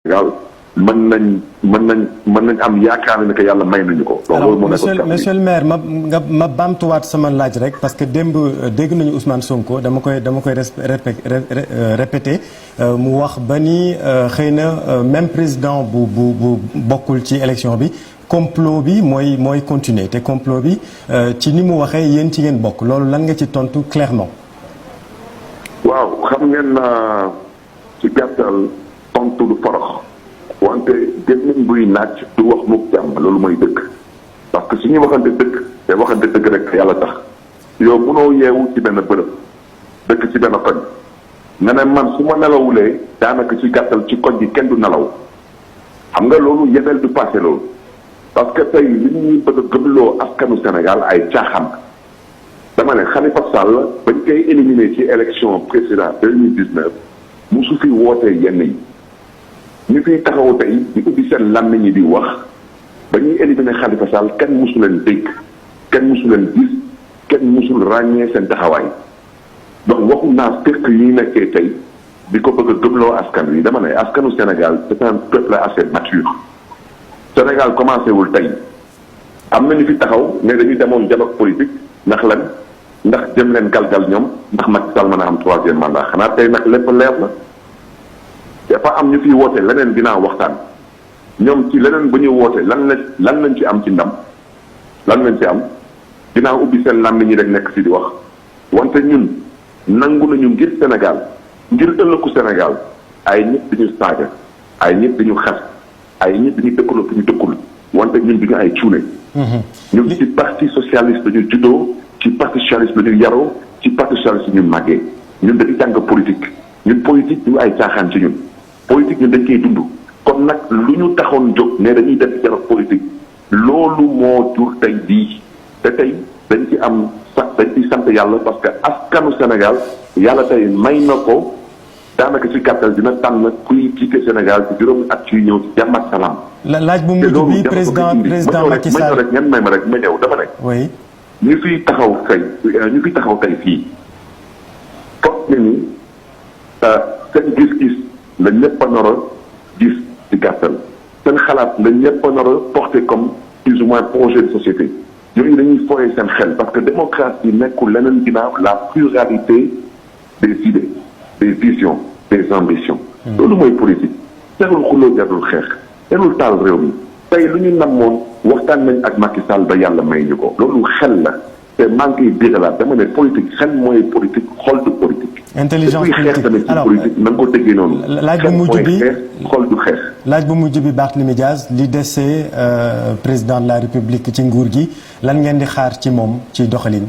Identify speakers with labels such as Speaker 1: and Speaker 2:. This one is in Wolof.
Speaker 1: Sénégal mën nañ am yaakaar ne que yàlla may nañu ko.
Speaker 2: alors monsieur le maire ma baamtuwaat sama laaj rek parce que démb dégg nañu Ousmane Sonko dama koy répété mu wax ba ni xëy na même président bu bokkul ci élection bi complot bi mooy continuer te complot bi ci ni mu waxee yéen ci ngeen bokk loolu lan nga ci tontu clairement.
Speaker 1: waaw xam ngeen ci gàttal tontu du forox. wante gémmiñ buy naaj du wax mukk jàmm loolu mooy dëgg parce que su ñu waxante dëgg te waxante dëgg rek yàlla tax yow mënoo yeewu ci benn bërëb dëkk ci benn koñ nga ne man su ma nelawulee daanaka ci gàttal ci koñ bi kenn du nelaw xam nga loolu yebeel du passé loolu parce que tey li ñuy bëgg a gëmloo askanu Sénégal ay caaxaan dama ne Khalifa Sall bañ koy éliminer ci élection président 2019 musu fi wootee yenn yi ñu fiy taxaw tey di ubbi seen làmmiñ ñi di wax ba ñuy éliminer Khalifa Sall kenn musu leen dégg kenn musu leen gis kenn musul ràññee seen taxawaay donc waxu naa fekk yi ñu nekkee tey di ko bëgg a gëmloo askan wi dama ne askanu Sénégal c'est un peuple assez mature. Sénégal commencé wul tey am na ñu fi taxaw ne dañuy demoon dialogue politique ndax lan ndax jëm leen galgal ñoom ndax Macky Sall mën a am 3e mandat xanaa tey nag lépp leer na. dafa am ñu fiy woote leneen ginnaaw waxtaan ñoom ci leneen bu ñuy woote lan lañ ci am ci ndam lan lañ ci am ginnaaw ubbi seen làmmiñ ñi rek nekk fi di wax wante ñun nangu nañu ngir Sénégal ngir ëllëgu Sénégal ay nit di ñu saaga ay nit di ñu xas ay nit di ñu dëkkaloo fi ñu dëkkul wante ñun di ñu ay cuune. ñun ci parti socialiste dañu juddoo ci parti socialiste dañu yaroo ci parti socialiste ñu màggee ñun dañu jàng politique ñun politique du ay caaxaan ci ñun. politique ñun dañ koy dund kon nag lu ñu taxoon jóg ne dañuy def dialogue politique loolu moo jur tey bii te tey dañ ci am dañ ci sant yàlla parce que askanu Sénégal yàlla tey may na ko daanaka ci gàttal dina tànn kuy jiite Sénégal ci juróomi at ci ñëw ci jàmm ak salaam.
Speaker 2: laaj bu mujj bi président Macky Sall
Speaker 1: ma ñëw rek ngeen may ma rek ma ñëw dafa ne.
Speaker 2: oui
Speaker 1: ñu fiy taxaw tey fii foog ne ni seen gis-gis. la ñëpp a nar a gis ci gàttal seen xalaat la ñëpp a nar a porté comme plus ou moins projet de société yooyu dañuy fooyee seen xel parce que démocratie nekkul leneen ginnaaw la pluralité des idées des visions des ambitions. loolu mooy politique jarul xuloo jarul xeex jarul taal réew mi tey lu ñu namoon waxtaan nañ ak Macky Sall ba yàlla may ñu ko loolu xel la te maa ngi koy béralaat dama ne politique xel mooy politique xol du politique.
Speaker 2: intelligence politique
Speaker 1: alors na nga ko déggee noonu.
Speaker 2: laaj bu mujj bi
Speaker 1: xol du xeex.
Speaker 2: laaj bu mujj bi Barthélémy Dias li dese président de la République ci nguur gi lan ngeen di xaar ci moom ci doxalin.